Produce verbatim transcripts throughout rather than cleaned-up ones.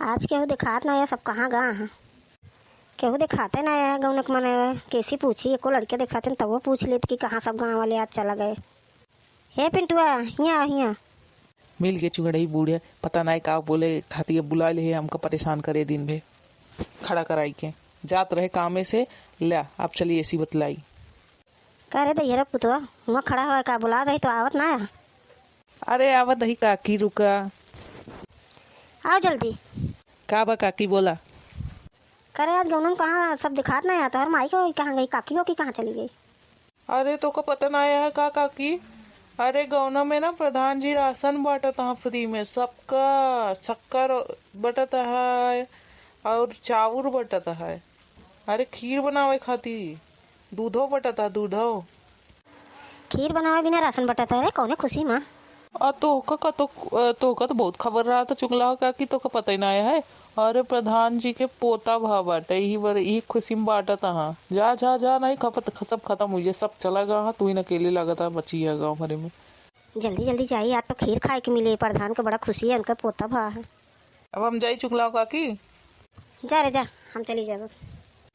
आज केहू देखात ना है, सब कहाँ गा हैं? केहू देखाते ना है, गौनक मने कैसी पूछी, एको लड़के देखाते न तबो पूछ लेत कि कहाँ सब गाँव वाले आज चला गए। हे पिंटुआ, हियाँ, हियाँ। मिल गए चुगड़ई बूढ़े, पता नाहीं का बोले खातिर अब बुला ले है, हमका परेशान करे दिन भे खड़ा कराई के। जात रहे कामे से, ल्या, अब चली ऐसी बतलाई। का रे दैहरा पुतवा, हुआँ खड़ा हुआ का, बुला दही तो आवत ना है। अरे आवत दही काकी, रुका। आओ जल्दी। का बा काकी, बोला। का रे आज गौनम कहाँ सब दिखात ना है, तोहर माई को कहाँ गई, काकी को की कहाँ चली गई? अरे, तोका पता ना है का काकी? अरे, गौना में ना प्रधान जी राशन बांटत हैं फ्री में, सबका शक्कर बटत है और चाउर बटत है। अरे, खीर बनावे खातिर दूधो बटत है, दूधो। खीर बनावे बिना राशन बटत है रे, कौने खुशी में? आ, तोहका का तो, आ, तोहका तो बहुत खबर रहा था चुगला काकी, तोहका पता ही ना आया है। अरे प्रधान जी के पोता भा बाटे, यही बर, यही खुशी में बाटत हाँ। जा, जा, जा, नहीं खपत, ख-, सब खत्म हुई जाए, सब चला गया हाँ, तू ही अकेले लागत है बची है गाँव भरे में। जल्दी, जल्दी जाई, आज तो खीर खाए के मिले, प्रधान के बड़ा खुशी है, उनका पोता भा है। अब हम जाई चुगला काकी। जा रे जा, हम चली जाब।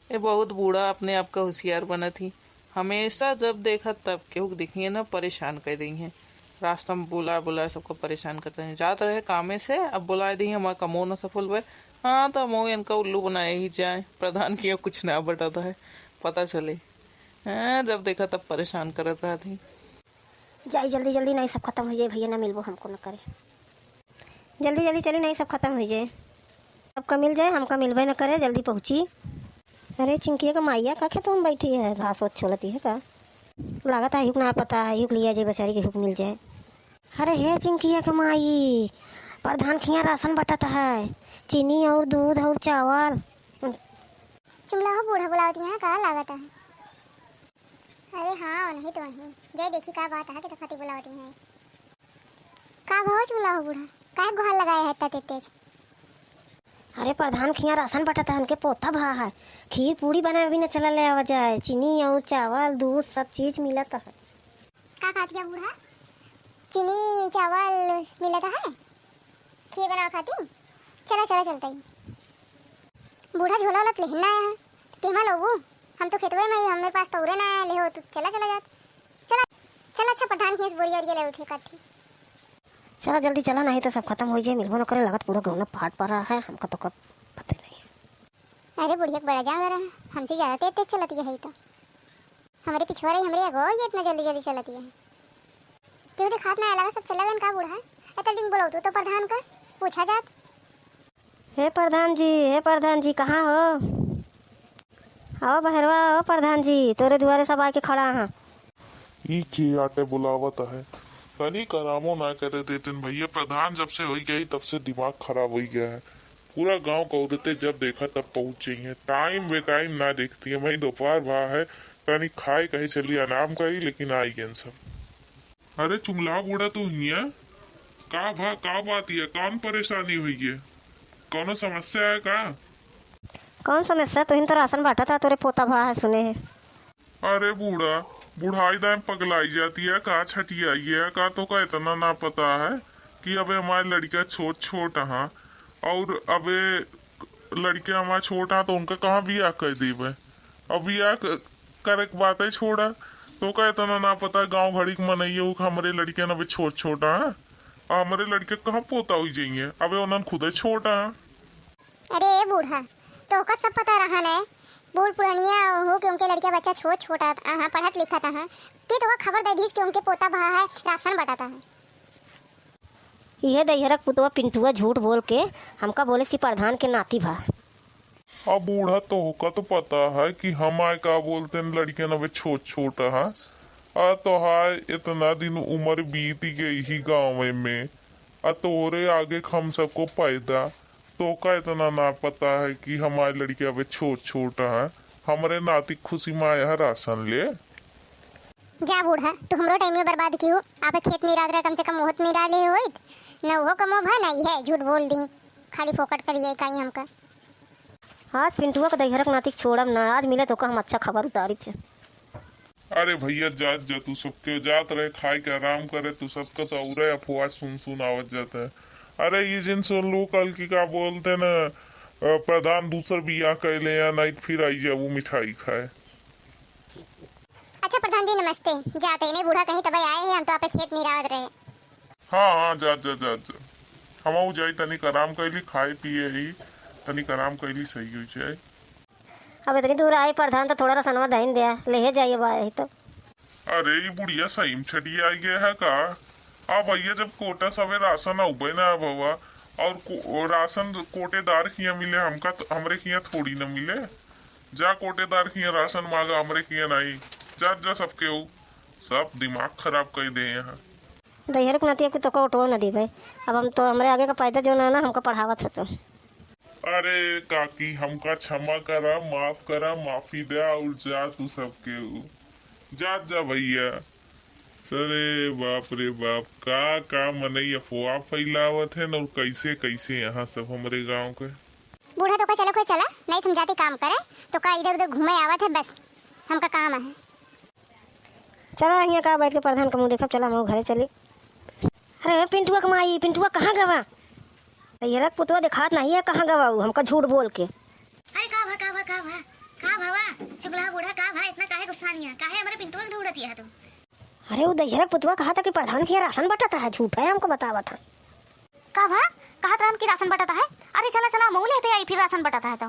ए बहुत बूढ़ा अपने आप का होशियार बनत ही। हमेशा जब देखा तब केहू के देखिए ना परेशान कर देइहैं। रास्ता में बुला बुला सबको परेशान करते हैं। जात रहे कामे से, अब बुला दी हमारा कमो ना सफल भए। हाँ तो हम इनका उल्लू बनाए ही जाए। प्रधान किया कुछ ना बटाता है, पता चले। हाँ जब देखा तब परेशान करत रहत ही। जाई जल्दी जल्दी, नहीं सब खत्म हो जाए, भैया ना मिलबो हमको न करे। जल्दी जल्दी चली, नहीं सब खत्म हो जाए। सबका मिल जाए, हमका मिलबे न करे, जल्दी पहुँची। अरे चिंकिया के माइया का खेतवा में बैठी है, घास ओत छोलती है का? लागत है हुक ना पता है, हुक लिया जाए बेचारी के हुक मिल जाए। अरे हे चिंकिया के माई, प्रधान खिया राशन बटत है, चीनी और दूध और चावल। चुगला हो बूढ़ा बुलावती है का लागत है? अरे हाँ, उन्हीं तो वहीं। जय देखी का बात है कि तो खातिर बुलावती हैं। का भवा चुगला हो बूढ़ा? काहे गुहार लगाए है इतना तेज तेज? अरे प्रधान खिया राशन बटत है, उनके पोता भा है। खीर पूड़ी बनावे भी न चला ले आवा जाए। चीनी और चावल, दूध, सब चीज मिलत है। का खातिया बूढ़ा? चीनी, चावल मिलत है? खीर बनावे खातिर? चला, चला, चलता ही। बूढ़ा झोला वाला लेहिन ना आया है। तेमा लोगू, हम तो खेतवे में ही, हमारे पास तौरे ना आया, ले हो, तू चला, चला जात। चला, चला, अच्छा, प्रधान के बोरिया ओरिया ले उठे काठी। चला, जल्दी चला, नहीं तो सब खत्म हो जाए, मिलबो न करे, लागत पूरा गौना फाट पड़ा है, हमका तो कब पता नहीं है। अरे, बुढ़िया के बड़ा जांगर है, हमसे ज्यादा तेज तेज चलती है तो। हमरे पिछुआ रही, हमरे अगवा ये इतना जल्दी जल्दी चलती है। क्यों देखात ना लगा, सब चला गन का बूढ़ा? एतल दिन बोलो तू तो प्रधान का, पूछा जात। हे प्रधान जी, हे प्रधान जी, कहाँ हो? आओ बहरवा, आओ प्रधान जी, तोरे दुआरे सब आके खड़ा हैं। ई के आटे बुलावत है? तनी करामो ना करे देते न भैया, प्रधान जब से होई गई तब से दिमाग खराब होई गया है। पूरा गांव का औरतें जब देखा तब पहुंच गई हैं, टाइम बे टाइम ना देखती हैं। वही दोपहर भा है, तनी खाए कहे चली आराम करी, लेकिन आई गए सब। अरे चुंगला बूढ़ा तू हिया, का भा, का बात है, कौन परेशानी हुई है, कौनो समस्या है का? कौन समस्या? तुहिन तो राशन बांटा था, तोरे पोता भा है सुने है। अरे बूढ़ा, बुढ़ाई दाएं पगलाई जाती है का, छटियाई है का, तो का इतना ना पता है कि अबे हमारे लड़का छोट छोट हाँ, और अबे लड़के हमारे छोट हाँ तो उनका कहाँ बियाह कर देबे। अब बियाह क-, करे के बात है छोड़ा, तो का इतना ना पता, गाँव घड़ी के मनई है, वो हमरे लड़के न अबे छोट छोट हाँ, और हमरे लड़के कहाँ पोता हुई जाइए, अबे उन्हन खुदे छोट हाँ। अरे ए बूढ़ा, तोहका सब पता रहा न, बूढ़ पुरनिया हो कि उनके लड़का बच्चा छोट छोट आ, हाँ, पढ़त लिखत हाँ, के तोहका खबर दे दीस कि उनके पोता भा है, राशन बटाता है। इहे दहिहरक पुतवा पिंटुआ झूठ बोल के हमका बोलिस कि प्रधान के नाती भा। अब बूढ़ा तोहका तो पता है कि हम आए का बोलते न लड़कियन अबे छोट छोट है, आ तोहार इतना दिन उम्र बीत गई ही गाँव में, आ तोरे आगे हम सबको पैदा, तो का इतना ना पता है कि हमारे लड़के अबे छोट छोट हैं, हमरे नाती खुशी में आया है राशन ले। जा बूढ़ा, तू हमरो टाइम में बर्बाद की हो। आप खेत निरात रहे, कम से कम ओहत निरा ले होइत। न वो कमो भा नहीं है, झूठ बोल दी, खाली फोकट करिए काई हमका। आज पिंटुआ के दहिहरक नाती के छोड़ब ना, आज मिले तो का हम अच्छा खबर उतारी थे। अरे भैया, जात जा, तू सबके जात रहे खाए के, आराम करे, तू सबका तो औरे अफवाह सुन सुन आवत जाता है। अरे, ये जिन सुन लू कल की का बोलते न, अ, प्रधान दूसर बियाह कैले या, नहीं त फिर आई जाबू मिठाई खाए। अच्छा प्रधान जी नमस्ते, जाते नहीं बूढ़ा कहीं तबे आए हैं, हम तो आपे खेत निरावत रहे। हाँ, हाँ, जा, जा, जा, जा। हमहू जाई, तनिक आराम कैली, खाए पिए ही, तनिक आराम कैली, सही हो जाए। अब इतनी दूर आए प्रधान, तो थोड़ा रसनवा दहिन दिया, ले जाइए बा यही तो। अरे, ई बुढ़िया सही में छटिया आई गया है का? आ भैया, जब कोटा सवे राशन अउबे ना भवा, और को-, राशन कोटेदार किया मिले, हमका तो, हमरे किया थोड़ी ना मिले। जा कोटेदार किया राशन मांगा, हमरे किया नहीं। जा, जा सबके हो, सब दिमाग खराब कर दे यहाँ। दहियर के नाती आपके तोका ओटवा न दीबे। अब हम तो हमरे आगे का पैदा जो ना, ना हमका पढ़ावत है तो। अरे काकी, हमका क्षमा करा, माफ करा, माफी दे, और जा तू सबके ऊ। जा, जा भैया। अरे बाप रे बाप, का, का मनई अफवाह फैलावत है न, और कैसे, कैसे यहाँ सब हमरे गांव के। बूढ़ा तोका चलो कोई चला, नहीं तुम जाती काम करे, तोका इधर उधर घूमे आवत है बस, हमका काम है। चला, हियाँ का बैठ के प्रधान का मुँह देखब, चला, हम घरे चली। अरे, पिंटुआ के माई, पिंटुआ कहाँ गवा? दहियरक पुतवा देखात नहीं है, कहाँ गवा ऊ, हमका झूठ बोल के। अरे, का भा, का भा, का भा, का भवा? चुगला बूढ़ा, का भा, इतना काहे गुस्सानिया? काहे हमरे पिंटुआ के ढूंढत है तू? अरे, वो दहियरक पुतवा कहा था कि प्रधान के यहाँ राशन बटत है, झूठ है, हमको बतावत है। का भा? कहत रहन कि राशन बटत है? अरे, चला, चला, हमहू लेते आई, फिर राशन बटत है तो।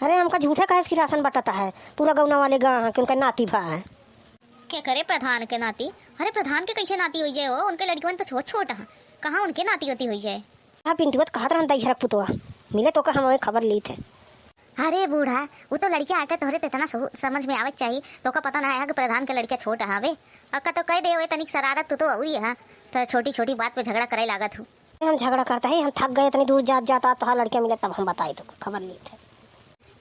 अरे, हमका झूठे कहेस कि राशन बटत है, पूरा गौना वाले गाँव के उनका नाती भा है। के करे प्रधान के नाती? अरे, प्रधान के कैसे नाती होई जाए हो? उनके लड़कियन तो छोट छोट हैं, कहाँ उनके नाती होती होई जाए? हाँ, पिंटुआ तो कहत रहन दहियरक पुतवा, मिले तोका हम खबर लीत है। अरे बूढ़ा, वो तो लड़किया आके तोहरे तो इतना सहु-, समझ में आवे के चाही, तोका पता ना है कि प्रधान के लड़किया छोट हवे। अक्का तो कह दे, "ओए तनिक शरारत तू तो अउरी है, तो छोटी छोटी बात पे झगड़ा करे लागत हूँ।" हम झगड़ा करता है, हम थक गए, इतनी दूर जात जाता, तोहार लड़किया मिले तब हम बताई तो खबर ली थे।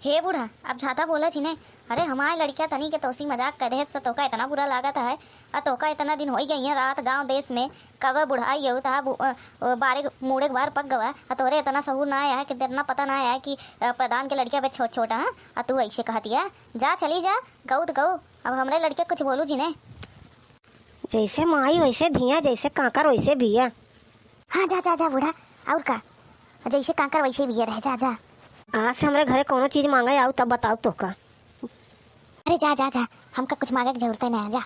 हे बूढ़ा, अब ज्यादा बोला छी ने। अरे हमारे लड़किया तनी के तोसी मजाक कर दे, तो तोका इतना बुरा लागत है। आ तोका इतना दिन होई गई है रात गांव देश में, कब बुढ़ाई गयो तहा बु-, अ, अ, बारे मूड़े के बार पक गवा। आ तोरे इतना सहूर ना आया है कि इतना पता ना आया है कि, अ, प्रधान के लड़किया पे छोट छोट है। आ तू ऐसे कहतिया, जा चली जा, गऊ त गऊ, अब हमरे लड़के कुछ बोलू जी ने। जैसे माई वैसे धिया, जैसे कांकर वैसे बिया। हाँ, जा, जा, जा बूढ़ा, और का, जैसे कांकर वैसे बिया रहे, जा, जा। आज से हमरे घरे कोनो चीज मांगे आऊ तब बताऊ तोका। अरे जा, जा, जा, हमका कुछ मांगे के जरूरत नहीं है, जा।